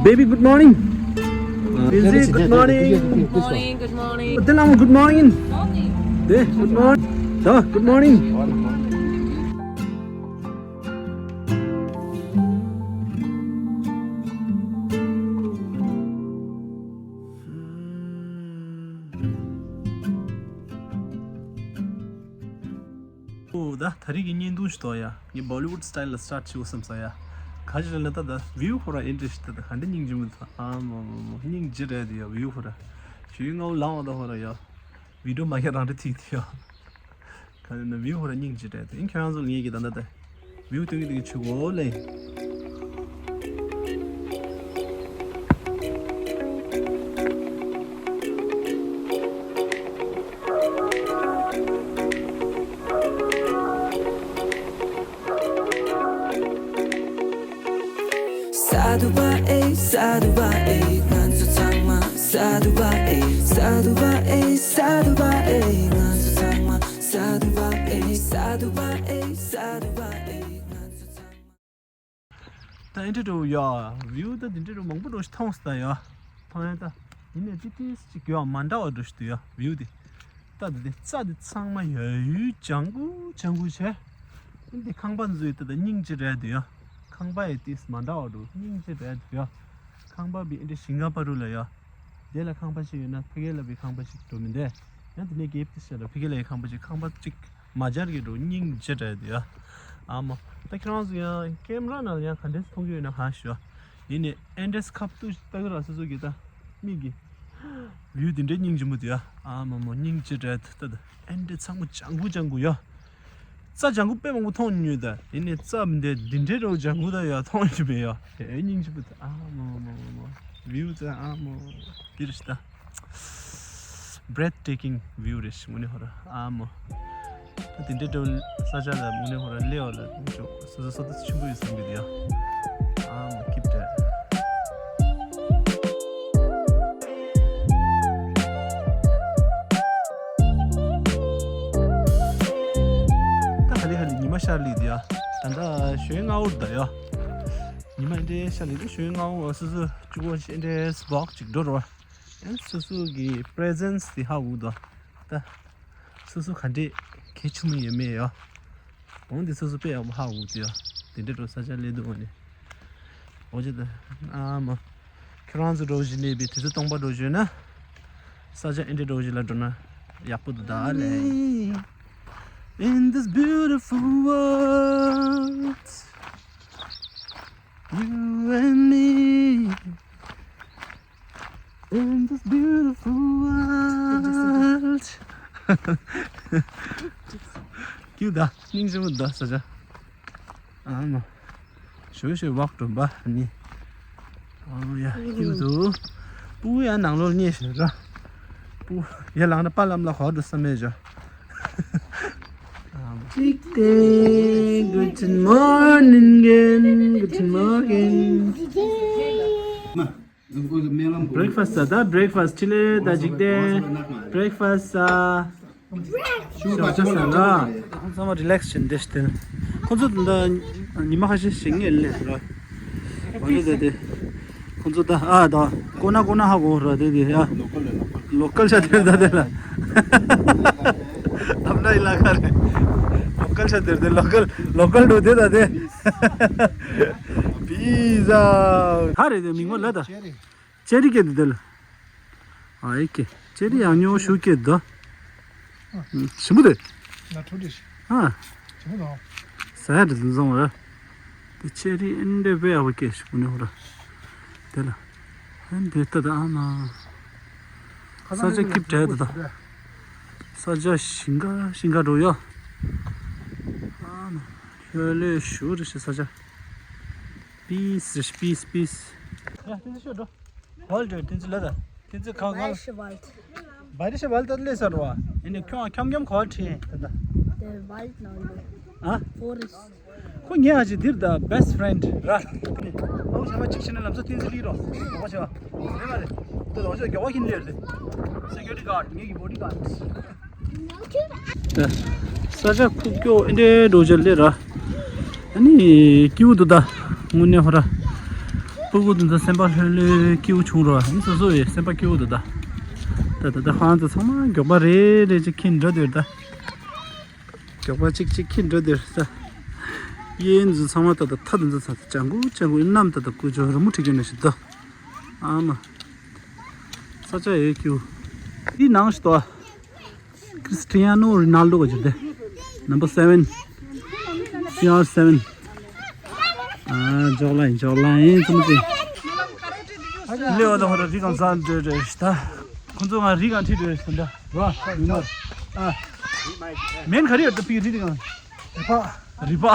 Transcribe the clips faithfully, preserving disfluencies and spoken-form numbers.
Baby, good morning. Is it good morning? Good morning, good morning. Good morning. Good morning. Good morning. ཨོ་ད་ད་རེས་ཀྱི་བརྙན་ཐུང་ཞིག་ཏོ་ཡ། ངས་Bollywood style ལ་start བྱེད་དགོས་བསམ་སོང་ཡ། ག་ཞིག་ལ་ད་ད་view ཁོ་ར་ཨེ་འདྲ་ཞིག་ད་ད་ག་འདྲ་སྙིང་རྗེ་མོ་ད། ཨ་མ་མ་མ་སྙིང་རྗེ་རེད་ཡ་view ཁོ་ར། ཞུ་ཡི་ང་ལང་བ་ད་ཁོ་ར་ཡ། video མ་ཁྱེར་རང་འདྲ་ཐིག་ཐིག་ཡ། ག་ནས་ན་view ཁོ་ར་སྙིང་རྗེ་རེད་ད། ཨིན་ཁྱོད་རང་ཚོ་ལ་ངེད་ཀྱི་ད་ད་ད། view སྟོན་གྱི་སྟོན་གྱི་ཆུ་གོ་ལེ། Sadhu ba eh, sadhu ba eh, ngan su tsang ma. Sadhu ba eh, sadhu ba eh, sadhu ba eh, ngan su tsang ma. Sadhu ba eh, sadhu ba eh, sadhu ba eh, ngan su tsang ma. ད་ཨེ་འདྲ་འགྲོ་ཡ། view ད་འདི་འདྲ་འགྲོ་མང་པོ་འགྲོ་ཞིག་མཐོང་སྟེ་ཡ། མཐོང་ཡ་ད། ཡིན་ནའི་ཅི་ཏིས་ཅིག་ཡ་མ་འདྲ་བ་འགྲོ་ཞིག་འདུག་ཡ་view དེ། ད་འདི་རྩྭ་འདི་ཚང་མ་ཡ་ཡུལ་ལྗང་གུ་ལྗང་གུ་བྱས། འདི་ཁང་པ་འཛུལ་ཡོད་ད་སྙིང་རྗེ་རེད་འདུག་ཡ། ཁང་པ་ཡི་ཏིས་མ་འདྲ་བ་འགྲོ་སྙིང་རྗེ་རེད་འདུག་ཡ། ཁང་པ་བི་ཨེ་འདྲ་ཞིང་ཁ་པ་རུ་ལ་ཡ། དེ་ལ་ཁང་པ་ཞིག་ཡོད་ན་ཕ་གི་ལ་བི་ཁང་པ་ཞིག་འགྲོ་མི་འདས། ཡང་དེ་ནས་རྒྱབ་དེ་ཤ་ལ་ཕ་གི་ལ་ཡི་ཁང་པ་ཞིག་ཁང་པ་གཅིག་མ་སྦྱར་གྱི་འགྲོ་སྙིང་རྗེ་རེད་འདུག་ཡ། ཨ་མ། ད་ཁྱེད་རང་ཚོ་ཡང་ཀེམ་ར་ནང་ལ་ཡང་ག་འདྲས་མཐོང་གི་ཡོད་ན་ཧ་ཞུ། ཡིན་ནའི་ཨེ་འདྲས་ཁབ་ཏུ་ལྟ་གི་ར་སོ་སོ་གི་ད་མིག་གི་view དེ་འདྲས་སྙིང་རྗེ་མོ་འདུག་ཡ། ཨ་མ་མ་སྙིང་རྗེ་རེད་ད་ད། ཨེ་འདྲས་ཚང་མ་ལྗང་གུ་ལྗང་གུ་ཡ། རྩྭ་ལྗང་གུ་དཔེ་མང་པོ་མཐོང་མྱོང་ད། ཡིན་ནའི་རྩྭ་འདི་འདི་འདྲའི་རོ་ལྗང་གུ་ད་ཡ་མཐོང་ཡོད་མེད་ཡ། དེ་སྙིང་རྗེ་པོ་ད། ཨ་མོ་མོ་མོ་མོ། view ད་ཨ་མོ། འདི་རེད་ད། breathtaking view རེད་དངོས་གནས་ཧོ་ར། ཨ་མོ། ད་འདི་འདྲའི་རོ་ས་ཆ་ལ་དངོས་གནས་ཧོ་ར་སླེབས་པ་ལ་ཅོ་སོ་སོ་བསོད་བདེ་ཆེན་པོ་ཡོད་བསམ་གི་འདུག་ཡ། ཨ་མོ་keep that། ད་ཧ་ལི་ཧ་ལི་ཉི་མ་ཤར་ལི་དེ་ཡ། ད་ད་ཞོན་ང་འུར་ད་ཡ། ཉི་མ་འདྲེ་ཤར་ལི་དེ་ཞོན་ང་འུར་སོ་སོ་ཅུ་གོ་ཤི་འདྲེ་སྦོག་ཅིག་འགྲོ་རོ། ཡང་སོ་སོ་གི་presence དེ་ཧ་འུར་ད། ད་སོ་སོ་ག་འདྲེ་གལ་ཆེན་མོ་ཡོད་མེད་ཡ། གོང་དེ་སོ་སོ་དཔེ་ཡག་པོ་ཧ་གོ་གི་འདུག་ཡ། དེ་འདྲ་འགྲོ་ས་ཆ་སླེབས་འདུག་འོ་ནི། འོ་ཅི་ད། ཨ་མ། ཁྱོད་རང་ཚོ་འགྲོ་བཞིན་ནས་པའི་དུས་ཚོད་སྟོང་པ་འགྲོ་བཞིན་ན། ས་ཆ་ཨེ་འདྲ་འགྲོ་བཞིན་ལ་འགྲོ་ན་ཡག་པོ་འདུག་ད་ལེ། In this beautiful world, you and me. In this beautiful world. ཀྱུ་ད་སྙིང་རྗེ་མོ་ད་ས་ཆ། ཨ་མ། ཞོ་ཞོ་ཝག་འགྲོ་བ་ནི། ཨ་ཡ་ཀྱུ་དུ། པུ་ཡ་ནང་ལོགས་རྙེད་ཞོ་ར། པུ་ཡ་ལང་ན་པ་ལམ་ལ་ཧོ་འགྲོ་བསམ་མེད་ཞོ། Guten Morgen, guten Morgen. Breakfast ཟ་ད། breakfast ཆི་ལེ་ད་འཇིག་རྟེན། breakfast ཟ། ཤོག་ཆ་ཟ་ལ། ཚང་མ་relax བྱེད་འདི་ཞིག་དེ། ཁོང་ཚོ་ད་ཉི་མ་ཁ་ཤས་ཤིག་ངེས་ལེ་ར། འོ་དེ་དེ་དེ། ཁོང་ཚོ་ད་ཨ་ད་ཀོ་ན་ཀོ་ན་ཧ་གོ་ར་དེ་དེ་ཡ། local ཤ་དེ་ད་དེ་ལ། ཨབ་ན་ཨི་ལ་ཁ་རེ། local ཤ་དེ་དེ་local local འགྲོ་དེ་ད་དེ། Pizza. ཧ་རེ་དེ་མིང་མ་ལ་ད། ཅེ་རི་སྐད་དེ་དེ་ལ། ཨ་ཨི་ཀེ། ཅེ་རི་ཡང་ཉོ་ཤུ་སྐད་དོ། ཞིམ་པོ་དེ། ན་ཁྲོ་དེ་ཞིམ་ཨ། ཞིམ་པོ་དང་། ཟ་ཡ་དེ་དུ་བཟང་བ་ར། དེ་ཅེ་རི་ཨེན་དེ་བེ་ཨ་བ་ཀེ་ཞིག་ཀུ་ནེ་ཧོ་ར། དེ་ལ། ཨེན་དེ་ལྟ་ད་ཨ་མ། ས་ཆ་ཀིབ་བྲལ་དུ་ད། ས་ཆ་ཞིང་ཁ་ཞིང་ཁ་འགྲོ་ཡ། ཨ་མ། ཧོ་ལེ་ཞུ་རེ་ཞེ་ས་ཆ། Peace རེ་peace peace. ཡ་དེ་ཚོ་ཤོད་འགྲོ། Wald དེ་ཚོ་ལ་ད། དེ་ཚོ་ཁ་ཁ། Bayerische Wald. Bayerische Wald ད་ལས་ས་རོ། ཨ་ནི་ཁྱོད་ཁྱམ་ཁྱམ་ག་བ་ཁྲིད་ད་ད། Der Wald ནང་ལོ། ཨ། Forest. ཁོ་ངའི་ཨ་ཅེ་འདིར་ད་best friend ར། ཨོ་ཤ་མ་ཅིག་ཤི་ན་ལམ་སོ་ཏིན་སི་ལི་རོ། ཨོ་ཤ་བ། དེ་ལོ་ཤ་ག་བ་ཁིན་ལེར་དེ། Security guard ངའི་གི་bodyguard. ས་ཆ་ཁུག་ཀྱོག་ཨེ་འདྲའི་འགྲོ་ཆ་ལེ་ར། ཨ་ནི་ཀྱིའུ་དུ་ད་དངོས་གནས་ཧོ་ར། སྤུ་གུ་དེ་ཚོ་སེམས་པ་ལྷོད་ལྷོད་སྐྱིད་པོ་བྱུང་རོགས། ཨ་ནི་སོ་སོ་ཡི་སེམས་པ་སྐྱིད་པོ་འདུག་ད། ད་ད་ད་ཧང་ཚོ་ཚང་མ་མགྱོགས་པ་རེ་རེ་ཅིག་འཁྱེར་འགྲོ་འདོད་ད། མགྱོགས་པ་ཅིག་ཅིག་འཁྱེར་འགྲོ་འདོད་ད། གཡས་ཚོ་ཚང་མ་ད་ད་ཐ་དེ་ཚོ་ཚ་ལྗང་གུ་ལྗང་གུ་གནམ་ད་ད་ཀུ་ཅོ་རི་མོ་བྲིས་རྒྱུ་ནང་བཞིན་ད། ཨ་མ། ས་ཆ་ཡོད་ཀྱུ། འདི་ནང་ཞིག་ཏོ། Cristiano Ronaldo ག་ཅིག་དེ། Number seven། སི་ཨར་སེ་བེན། ཨ་འཇོག་ལ་ཡིན་འཇོག་ལ་ཡིན་ཙམ་ཙི། ལེ་བ་དང་ཧོ་ར་རི་གང་ས་འདྲ་འདྲ་ཞིག་ད། ཁོང་ཚོ་ང་རི་གང་ཁྲིད་འདྲ་ཞིག་ད། རོ། ཡིན་ནོ། ཨ། མེན་ག་རི་ཡོད་ད་པི་རི་དེ་གང་། རི་པ། རི་པ།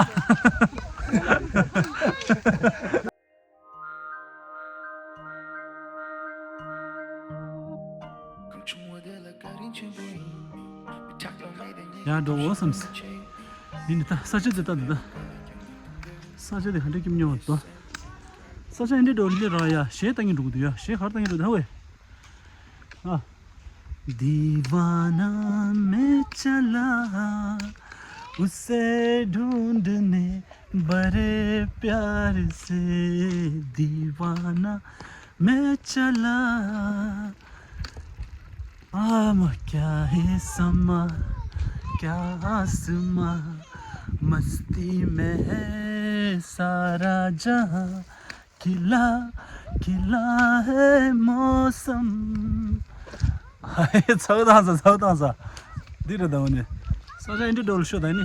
ཡ་འགྲོ་འོ་བསམ་སི། མི་འདི་ད་ས་ཆ་འདི་ལྟ་འདི་ད། ས་ཆ་འདི་ག་འདྲ་སྐྱིད་མྱོང་བ་འདུག་ས་ཆ་འདི་འདྲ་འགྲོ་ལི་ར་ཡ་གཞས་ལྟ་ངན་འགྲོ་གི་འདུག་ཡ་གཞས་ག་རེ་ལྟ་ངན་འགྲོ་འདུག་ཧ་ཝེ། ཨ། دیوانہ میں چلا اسے ڈھونڈنے بڑے پیار سے دیوانہ میں چلا آم کیا ہے سما کیا آسماں مستی میں ہے سارا جہاں کھلا کھلا ہے موسم ཚ་བོ་བཏང་ས་ཚ་བོ་བཏང་ས། འདི་རེད་ད་འོ་ནི། ས་ཆ་ཨེ་འདྲ་འགྲོ་ལ་ཤོད་ད་ནི།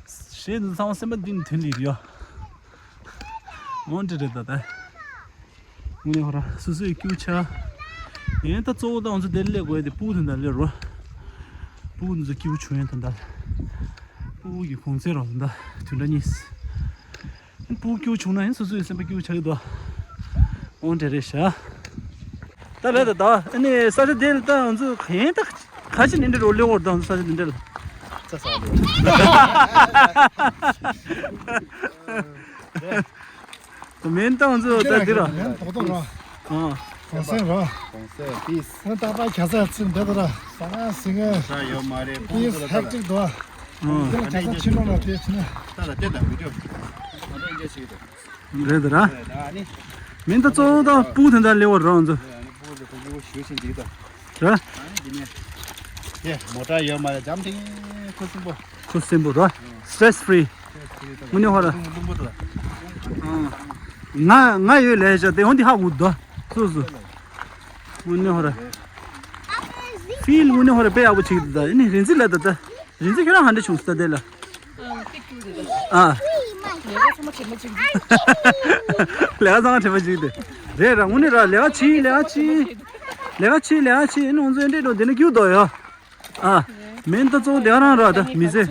གཞས་འདི་ཚང་མ་སེམས་པ་འདི་ནི་དོན་ལི་རེད་ཡོ། འོ་འདི་རེད་ད་ད། དངོས་གནས་ཧོ་ར་སོ་སོའི་སྐྱིད་པོ་ཆགས། ཡིན་ད་གཙོ་བོ་ད་ང་ཚོ་དེར་སླེབས་དགོས་ཡ་དེ་སྤུ་གུ་དེ་འདྲ་སླེབས་རོགས། སྤུ་གུ་དེ་ཚོ་སྐྱིད་པོ་བྱུང་ཡ་དེ་འདྲ། སྤུ་གུ་གི་གུང་སེང་རོགས་དེ་འདྲ་དེ་འདྲ་གཉིས། སྤུ་གུ་སྐྱིད་པོ་བྱུང་ན་ཡང་སོ་སོའི་སེམས་པ་སྐྱིད་པོ་ཆགས་ཀྱི་འདུག་འོ་འདྲ་རེད་ཤག་ད་རེད་ད་ད་ཨ་ནི་ས་ཆ་དེ་ལ་ད་ང་ཚོ་ག་ཡིན་ད་ག་ཅི་ནས་འདྲ་རོ་ལེ་འོར་ད་ང་ཚོ་ས་ཆ་དེ་འདྲ་ལ། ཚ་ས་རེད། མེན་ཏང་ཚོ་ད་འདི་ར། མེན་ཏོག་ཏོག་ར། ཨ། གོང་སེང་ར། གོང་སེང་པིས། ང་ཏག་ཏག་གྱ་ས་ཚིག་འདི་ད་ར། ས་ང་སི་ང་། ས་ཡོད་མ་རེད་ཁོང་པིས་ཚོ་ལ་ཧེག་ཊིག་འདུག་ཨ། འདི་ལ་གྱ་ས་ཕྱི་ལོགས་ལ་བལྟས་ཕྱིན་ན། ད་ལ་བལྟས་དང་བི་ཌིའོ། ང་ཚོ་འཇལ་ཞིག་འདུག་རེད་ད་ར། མེན་ཏོག་གཙོ་བོ་དང་སྤུ་དེ་འདྲ་ལེ་བར་ར་ང་ཚོ། ར། ཨ་ནི་འདི་ནས། དེ་མོ་ཊ་ཡོད་མ་རེད་འཇམ་ཐིང་ཁུ་སིམ་པོ། ཁུ་སིམ་པོ་ར། སི་ཊེ་རེ་སི་ཕི་རི། དངོས་གནས་ཧོ་ར། རླུང་རླུང་པོ་དེ་ལ། ང་ང་ཡོད་ལས་བྱ་དེ་ཧོན་དེ་ཧ་གོ་འདུག་སུ་སུ། དངོས་གནས་ཧོ་ར། ཕིལ་དངོས་གནས་ཧོ་ར་དཔེ་ཡག་པོ་བྱེད་ཀྱི་འདུག་ད་ཨ་ནི་རིན་ཚིག་ལ་ད་ད། རིན་ཚིག་ཁྱོད་རང་ཧ་འདྲ་བྱུང་སོང་ད་དེ་ལ། ཨ། ལས་ཀ་ཚང་མ་དྲན་པ་གཅིག་འདུག་ལས་ཀ་ཚང་མ་དྲན་པ་གཅིག་འདུག་རེད་ར་དངོས་གནས་ར་ལས་ཀ་བྱེད་ལས་ཀ་བྱེད། ལས་ཀ་བྱེད་ལས་ཀ་བྱེད་ཨ་ནི་ང་ཚོ་འདྲེ་འགྲོ་འདི་ནས་སྐྱུག་དོ་ཡ། ཨ། མེན་ཏོག་གཙོ་བོ་དེ་རང་ར་ད་མི་ཚེ།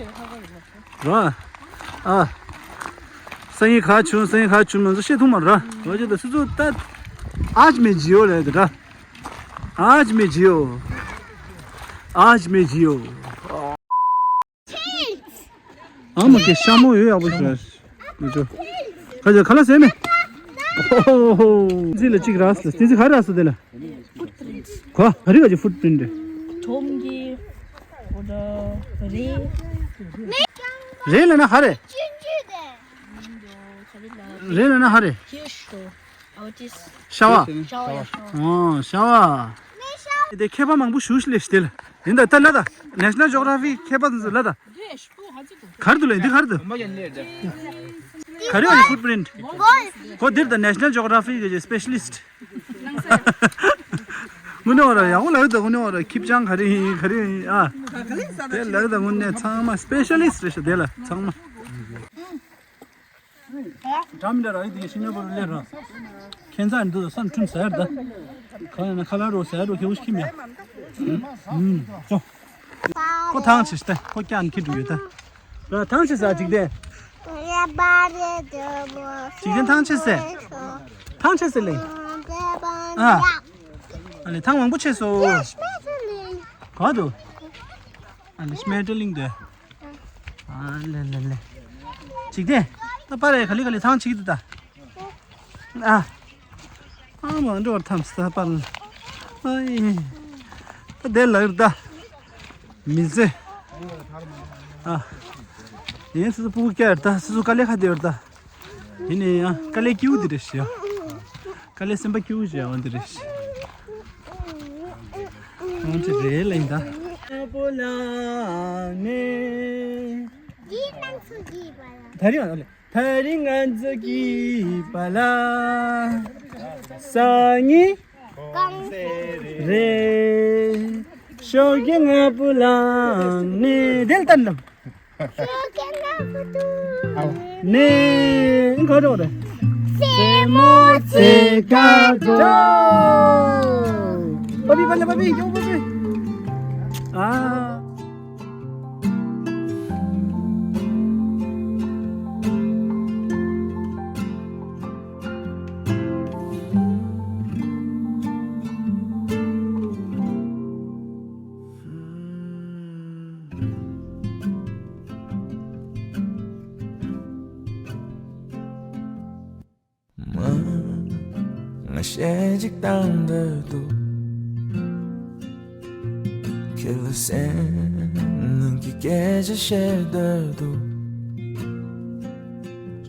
ར། ཨ། སང་ཉིན་ག་བྱུང་སང་ཉིན་ག་བྱུང་ང་ཚོ་ཤེས་ཐུབ་མ་ར། ར་ཅེ་ད་སུ་ཚོ་ད། आज मैं जियो ལས་ད་ར། आज मैं जियो आज मैं जियो ཨ་མ་ཀེ་ཤ་མོ་ཡོད་ཡག་པོ་ཞིག་རེད། མི་ཆོ། ཁ་ཅིག་ཁ་ལག་ཟས་མེད། ཨོ་ཧོ། ཏིན་ཙི་ལ་གཅིག་རག་སོང་། ཏིན་ཙི་ག་རེ་རག་སོང་དེ་ལ། ག་རེ་ག་ཅིག་ཕུཊ་པི་རིན་ཊི་རེད། གྲོམ་གྱི། འོ་ད། རེད། རེད་ལབ་ན་ག་རེ། རེད་ལབ་ན་ག་རེ། ཤ་བ། ཤ་བ་ཡ་ཤ་བ། ཨོ་ཤ་བ། དེ་མཁས་པ་མང་པོ་ཞུ་ཞིག་ལས་ཤི་དེ་ལ། ཡིན་ད་ལྟ་ལ་ད་National Geography མཁས་པ་ཚོ་ལ་ད། ག་རེ་འདུག་ལ་ཡིན་འདི་ག་རེ་འདུག་ག་རེ་ཡོད་ནི་ཕུཊ་པི་རིན་ཊི། ཁོ་འདིར་ད་National Geography གི་སི་པེ་ཤ་ལི་སི་ཊི། དངོས་གནས་བ་ར་ཡག་པོ་ལབ་ཡོད་ད་དངོས་གནས་བ་ར་ཁྱི་སྤྱང་ག་རེ་ཡིན་ག་རེ་ཡིན་ཨ། དེ་ལབ་ཡོད་ད་དངོས་གནས་ཚང་མ་སི་པེ་ཤ་ལི་སི་ཊི་རེད་ཤག་དེ་ལ་ཚང་མ། འདྲ་མི་འདྲ་ར་ཡི་དེ་ཤི་ཉོ་བར་ལེ་ར། ཁྱེད་ཚ་འདི་བསམ་ཁྲིམས་ཟེར་ད། གང་ཡིན་ན་ཁ་ལག་རོ་ཟེར་རོ་ཁྱེད་ཁྱིམ་ཡ། ཨུམ། ཅོ། ཁོ་ཐང་ཆད་སྟེ་ཁོ་ཀྱང་ཁྱི་འགྲོ་ཡོད་ད། ར་ཐང་ཆད་ཟ་ཅིག་དེ། ཅིག་དེ་ཐང་ཆད་ཟེ། ཐང་ཆད་ཟེ་ལེ། ཨ། ཨ་ལེ་ཐང་མང་པོ་ཆད་སོ། ག་དུ། ཨ་ལེ་སྨེ་ཏྲ་ལིང་དེ། ཨ་ལེ་ལེ་ལེ། ཅིག་དེ། ད་པ་རེ་ག་ལེ་ག་ལེ་ཐང་ཆིག་དུ་ད། ཨ། ཨ་མ་འགྲོ་བར་ཐམས་ས་པ་ལ། ཨ་ཡེ། ད་དེ་ལ་ཡོད་ད། མི་ཚེ། ཨ། ཡིན་སུ་སུ་སྤུ་གུ་སྐྱ་ཡོད་ད་སུ་སུ་དཀའ་ལས་ཁ་དེ་ཡོད་ད། ཡིན་ནའི་ཡང་དཀའ་ལས་སྐྱིད་པོ་དེ་རེད་ཤག་དཀའ་ལས་སེམས་པ་སྐྱིད་པོ་བྱས་འོང་དེ་རེད། འོང་དེ་རེད་ལ་ཡིན་ད། ད་རིང་ཨ་ལེ། ད་རིང་ང་ཚོ་གི་པ་ལ་སང་ཉིན་གང་རེད། ཞོགས་ཀྱི་ང་བུ་ལང་ནས་དེ་ལྟར་ནམ། ཞོགས་ཀྱི་ང་བུ་དུ་ནས་ག་རོགས་རེད། སེ་མོ་ཚེ་ཁ་འགྲོ། པ་པི་པ་ལ་པ་པི་ཡོང་པ་པི། ཨ། མ། ང་གཞས་གཅིག་བཏང་འདོད་འདུག་ཁྱེད་ལ་སེམས་ནང་གི་སྐད་ཆ་བཤད་འདོད་འདུག་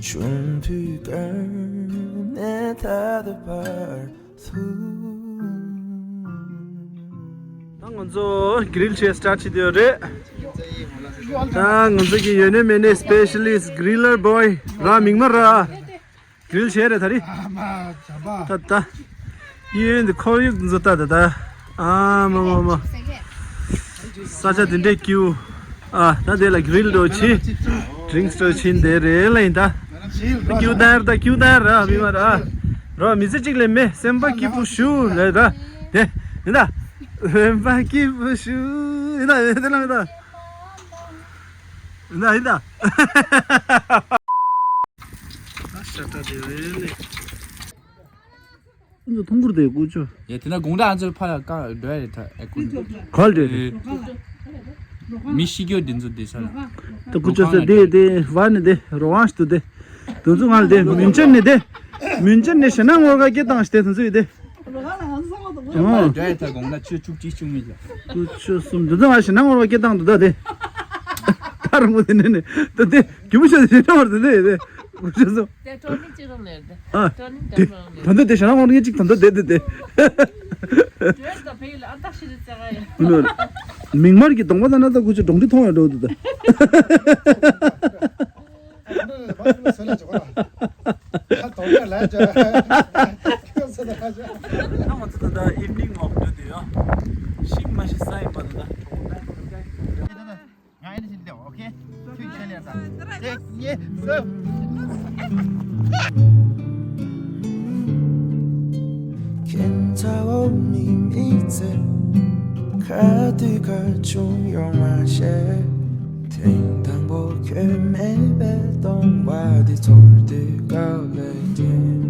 ཆུང་དུས་སྐབས་ནས་ད་ལྟ་བར་དུ། ད་ང་ཚོ་གྷི་རིལ་བྱེད་སི་ཊར་ཊི་བྱེད་དུ་ཡོད་རེད། ད་ང་ཚོ་གི་ཡོད་ནི་མེད་ནི་སི་པེ་ཤ་ལི་སི་ཊི་གྷི་རི་ལར་བོའི་ར་མིག་དམར་ར། གྷི་རིལ་བྱས་རེད་ད་རི། ཨ་མ་བྱམས་པ། ད་ད། གཡས་གཡོན་དུ་ཁོར་ཡུག་འཛུལ་ལྟ་ད་ད། ཨ་མ་མ་མ། ས་ཆ་དེ་འདྲས་སྐྱིད། ཨ་ད་དེ་ལ་གྷི་རིལ་འགྲོ་ཆི། ཌི་རིང་སི་འགྲོ་ཆི་འདི་རེད་ལ་ཡིན་ད། སྐྱིད་ད་ར་ད་སྐྱིད་ད་ར་མི་མ་ར། རོ་མི་ཚེ་གཅིག་ལས་མེད་སེམས་པ་སྐྱིད་པོ་ཞུ་ལ་ར། དེ་ཡིན་ད། སེམས་པ་སྐྱིད་པོ་ཞུ། ཡིན་ད་ཡིན་ད་ཡིན་ད། ཡིན་ད་ཡིན་ད། ཤ་ཏ་དེ་རེད་ལེ། འདི་ཐུང་གུར་དེ་ཀུ་ཅོ། ཡ་དེ་ན་དགོང་དག་ཨ་ཚོ་ཕ་ལ་ཀ་འགྲོ་ཡ་རེད་ད་ཨེ་ཀུ། ག་ལ་འགྲོ་ཡ་རེད། མི་ཤི་སྐྱོ་དེ་ཚོ་དེ་ས་ལ། ད་ཀུ་ཅོ་ས་དེ་དེ་བ་ནི་དེ་རོ་ཝང་ཤི་དུ་དེ། དུ་ཚོ་ང་ལ་དེ་མུན་ཆེན་ནི་དེ། མུན་ཆེན་ནི་ཞེ་ན་ངོར་ག་སྐད་བཏང་ཤི་དེ་དུ་ཚོ་ཡི་དེ། ཨོ། འགྲོ་ཡ་ད་དགོང་དག་ཆུ་བཅུ་གཅིག་བཅུ་མི་ལ། ཀུ་ཅོ་གསུམ་དུ་ཚོ་ང་ཞེ་ན་ངོར་ག་སྐད་བཏང་དུ་ད་དེ། ད་རང་མོ་དེ་ནི་ནི་ད་དེ། རྒྱུ་མི་ཤ་དེ་ཞེ་ན་ངོར་དེ་དེ་དེ། ཀུ་ཅོ་གསུམ། དེ་ཀྲོ་ནི་ཅི་རང་ནས་རེད། ཨ། ཀྲོ་ནི་དེ། ཀྲོ་ནི་ད་ལྟ་དེ་ཞེ་ན་ངོར་ངས་གཅིག་ད་ལྟ་དེ་དེ་དེ། ཡོད་ད་བེ་ལ་ཨ་ཏག་ཤི་རི་ཙ་ག་ཡ། མིག་དམར་གྱི་གདོང་པ་ད་ན་ད་ཀུ་ཅོ་གྲོང་སྡེ་མཐོང་ཡ་འགྲོ་འདུག་ད། ད་ང་ཚོ་ད་ལྟ་ཨིབ་ནིང་ཝོག་འགྲོ་དུས་ཡོད། ཤིང་མ་ཤི་ས་ཡིན་པ་ད་ད་གྲོང་པ་ད་ད། ང་ཡིན་ཕྱིན་ཏེ་ཨོ་ཁེ། ཁྱོད་ཁྱོད་ལས་ད། གཅིག་གཉིས་གསུམ། ཁྱེད་ཚ་བོ་མི་མི་ཚེ། ཁ་དུས་ཁ་ཆུང་ཡོང་མ་ཤེས། ཐེངས་དང་པོ་ཁྱོད་མེད་པའི་སྟོང་པ་འདི་ཚོར་དུས་དཀའ་ལས་རྒྱལ།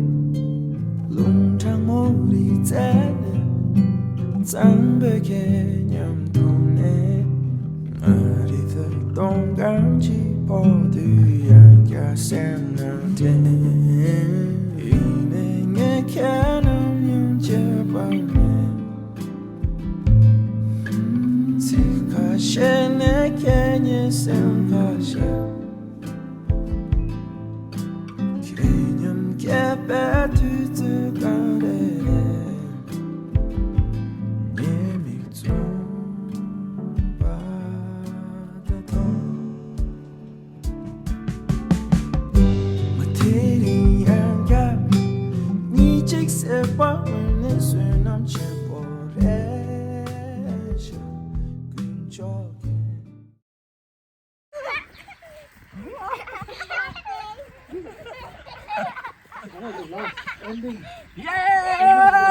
རླུང་གྲང་མོ་རི་རྩེ་ནས། གཙང་པོའི་ཁྱེད་མཉམ་འཐུང་ནས། ང་རི་ཐོག་སྟོང་སྐམ་གྱི་ཕོག་དུས་ཡང་བསྐྱར་སེམས་ནང་དྲན། ཡིན་ནའི་ངས་ཁྱེད་རྣམས་ཡང་བརྗེད་པ་མེད། ཚིག་ཁ་ཤས་ནས་ཁྱེད་ཉིད་སེམས་ཁ་ཤས། ཁྱེད་མཉམ་སྐྱེས་པའི་དུས་ཚོད་ག་རེ་རེད། ངའི་མིག་བཙུམ་པ་ད་དུང་། མ་དེ་རིང་ཡང་བསྐྱར་གཉིད་ཅིག་སད་པ་འོ་ནས་བསོད་ནམས་ཆེན་པོ་རེད་ཤག་དཀོན་མཆོག་གིས།